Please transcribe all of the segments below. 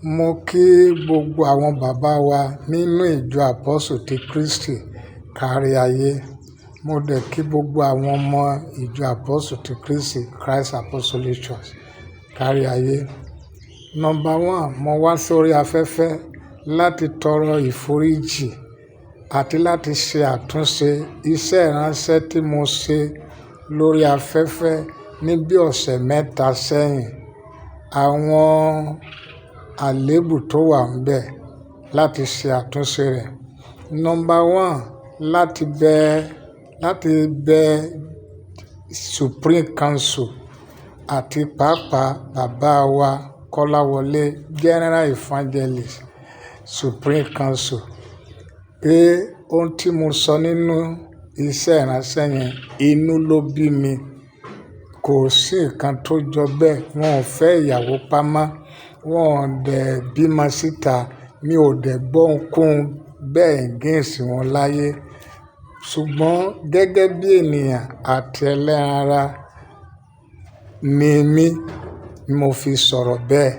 Mo kí gbogbo àwọn bàbá wa nínú ìjọ Apostle ti Kristi kárí ayé. Mo dẹ̀ kí gbogbo àwọn ọmọ ìjọ Apostle ti Kristi, Christ Apostolic Church kárí ayé. Number one, mo wá sórí afẹ́fẹ́ láti tọrọ ìforíjì àti láti ṣe àtúnṣe iṣẹ́ ìránṣẹ́ tí mo ṣe lórí afẹ́fẹ́ ní bí ọ̀sẹ̀ mẹ́ta sẹ́yìn. Àwọn àléébù tó wà níbẹ̀ láti ṣe àtúnṣe rẹ̀. Number one, láti bẹ Supreme Council àti pàápàá bàbá wa Kọ́láwọlé, General Evangelist Supreme Council, pé ohun tí mo sọ nínú iṣẹ́ ìránṣẹ́ yẹn, inú ló bí mi. Kò sí nǹkan tó jọ bẹ́ẹ̀. Wọn ò fẹ́ ìyàwó pamọ́, wọ́n ò dẹ̀ bímọ síta. Mi ò dẹ̀ gbọ́ ohunkóhun bẹ́ẹ̀ against wọn láyé. Ṣùgbọ́n gẹ́gẹ́ bí ènìyàn àti ẹlẹ́ran ara ni mí, mo fi sọ̀rọ̀ bẹ́ẹ̀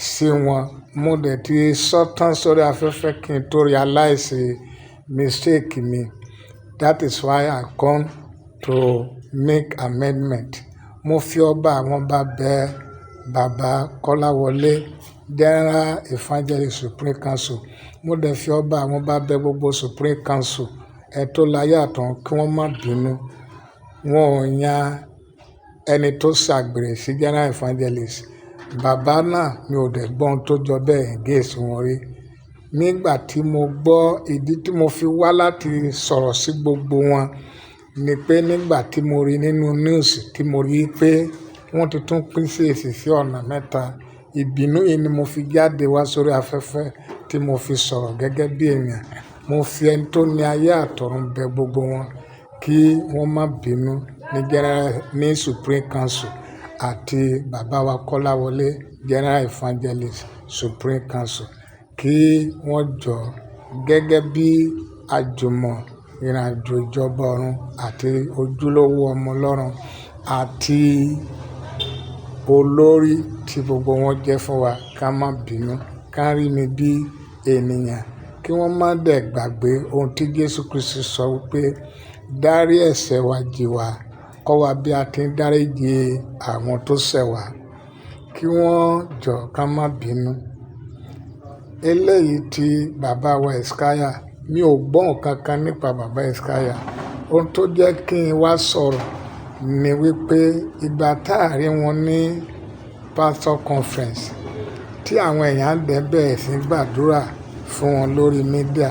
sí wọn. Mo dẹ̀ ti sọ tán sórí afẹ́fẹ́ kí n tó realize mistake mi. That is why I come to make amendment. Mo fi ọba àwọn ọba bẹ bàbá Kọ́láwọlé, General Evangelist Supreme Council. Mo dẹ̀ fi ọba àwọn ọba bẹ gbogbo Supreme Council, ẹ tó láyé àtọ̀run kí wọ́n má bínú. Wọn ò yan ẹni tó ṣàgbèrè sí General Evangelist. Bàbá náà, mi ò dẹ̀ gbọ́ ohun tó jọ bẹ́ẹ̀ against wọn rí. Nígbà tí mo gbọ́ ìdí tí mo fi wá láti sọ̀rọ̀ sí gbogbo wọn ni pé nígbà tí mo rí nínú news tí mo rí pé wọ́n ti tún pín CAC sí ọ̀nà mẹ́ta, ìbínú yìí ni mo fi jáde wá sórí afẹ́fẹ́ tí mo fi sọ̀rọ̀ gẹ́gẹ́ bí èèyàn. Mo fi ẹni tó ní ayé àtọ̀run bẹ gbogbo wọn kí wọ́n má bínú ní General ní Supreme Council àti bàbá wa Kọ́láwọlé, General Evangelist Supreme Council, kí wọ́n jọ gẹ́gẹ́ bí àjùmọ̀ ìrìnàjò ìjọba ọ̀run àti ojúlówó ọmọ Ọlọ́run àti olórí tí gbogbo wọn jẹ́ fún wa, ká má bínú, ká rí mi bí ènìyàn, kí wọ́n má dẹ̀ gbàgbé ohun tí Jésù Kristi sọ wípé dárí ẹ̀ṣẹ̀ wa jì wá, kọ́ wa bí a ti ń dáríji àwọn tó ṣẹ̀ wá, kí wọ́n jọ ká má bínú. Eléyìí tí bàbá wa Ezekiah, mi ò gbọ́ nǹkan kan nípa bàbá Ezekiah. Ohun tó jẹ́ kí n wá sọ̀rọ̀ ni wípé ìgbà tá a rí wọn ní pastor conference tí àwọn èèyàn dẹ̀ bẹ̀rẹ̀ sí gbàdúrà fún wọn lórí media,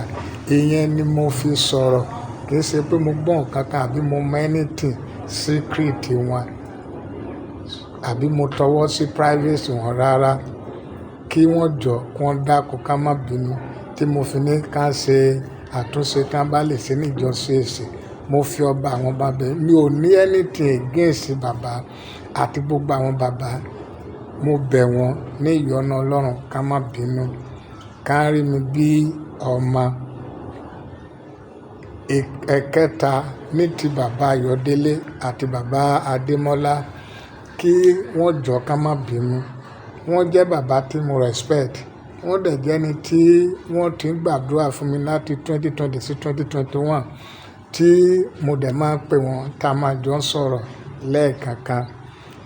ìyẹn ni mo fi sọ̀rọ̀. Kì í ṣe pé mo gbọ́ nǹkan kan àbí mo mọ anything secret wọn àbí mo tọwọ́ sí privacy wọn rárá. Kí wọ́n jọ, kí wọ́n dákun ká má bínú tí mo fi ní ká ṣe àtúnṣe tí wọ́n bá lè ṣe ní ìjọ CAC. Mo fi ọba àwọn ọba bẹ. Mi ò ní anything against bàbá àti gbogbo àwọn bàbá. Mo bẹ̀ wọ́n ní ìyọ́nú Ọlọ́run ká má bínú, ká rí mi bí ọmọ. Ẹ̀kẹta, ní ti bàbá Ayọ̀délé àti bàbá Adémọ́lá, kí wọ́n jọ ká má bínú. Wọ́n jẹ́ bàbá tí mo respect. Wọ́n dẹ̀ jẹ́ ẹni tí wọ́n ti ń gbàdúrà fún mi láti 2020 sí 2021 tí mo dẹ̀ máa ń pè wọ́n tá a máa jọ ń sọ̀rọ̀ lẹ́ẹ̀kankan,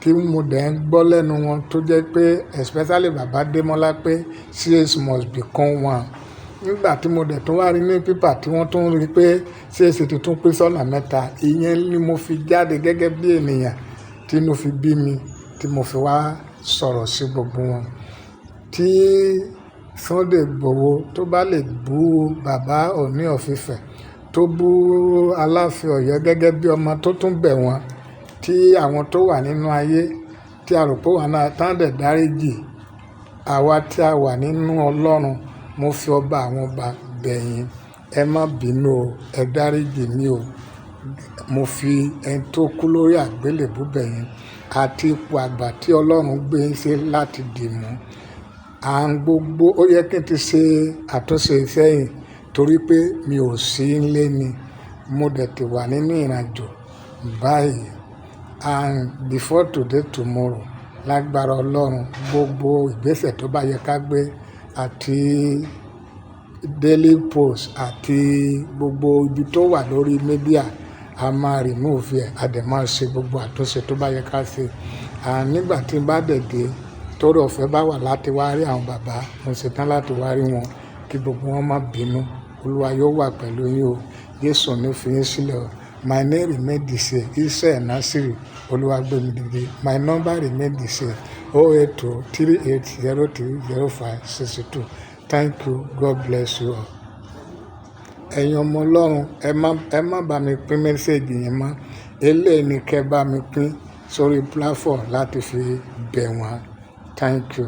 tí mo dẹ̀ ń gbọ́ lẹ́nu wọn tó jẹ́ pé especially bàbá Adémọ́lá pé CAC must become one. Nígbà tí mo dẹ̀ tún wá rí ní paper tí wọ́n tún rí pé CAC ti tún pín sọ́nà mẹ́ta, ìyẹn ni mo fi jáde gẹ́gẹ́ bí ènìyàn tí inú fi bí mi, tí mo fi wá sọ̀rọ̀ sí gbogbo wọn. Tí Sunday Igboho tó bá lè bú bàbá Ooni of Ife, tó bú Aláàfin Ọ̀yọ́ gẹ́gẹ́ bí ọmọ tó tún bẹ̀ wọ́n, tí àwọn tó wà nínú ayé tí a rò pé wọ́n náà tán dẹ̀ dáríjì àwa tí a wà nínú Ọlọ́run, mo fi ọba àwọn ọba bẹ̀ yín, ẹ má bínú o, ẹ dáríjì mí o. Mo fi ẹni tó kú lórí àgbélébùú bẹ̀ yín àti ipò àgbà tí Ọlọ́run gbé yín sí láti dì mú. À ń gbogbo ó yẹ kí n ti ṣe àtúnṣe sẹ́yìn torí pé mi ò sí nílé ni. Mo dẹ̀ ti wà nínú ìrìnàjò báyìí and before today tomorrow, Lágbára Ọlọ́run, gbogbo ìgbésẹ̀ tó bá yẹ ká gbé àti Daily Post àti gbogbo ibi tó wà lórí media, a máa remove ẹ̀, a dẹ̀ máa ṣe gbogbo àtúnṣe tó bá yẹ ká ṣe. À nígbà tí n bá dẹ̀ dé, torí ọ̀fẹ́ bá wà láti wá rí àwọn bàbá, mo ṣetán láti wá rí wọn kí gbogbo wọn má bínú. Olúwa yóò wà pẹ̀lú yín o. Jésù ò ní fi yín sílẹ̀ o. My name remain the same. Israel Nasiri Olúwagbemidìde. My number remain the same. 080 38 03 05 62. Thank you. God bless you all. Ẹ̀yin ọmọ Ọlọ́run, ẹ má bá mi pín message yẹn mọ́. Eléyìí ni kẹ́ bá mi pín sórí platform láti fi bẹ̀ wọ́n. Thank you.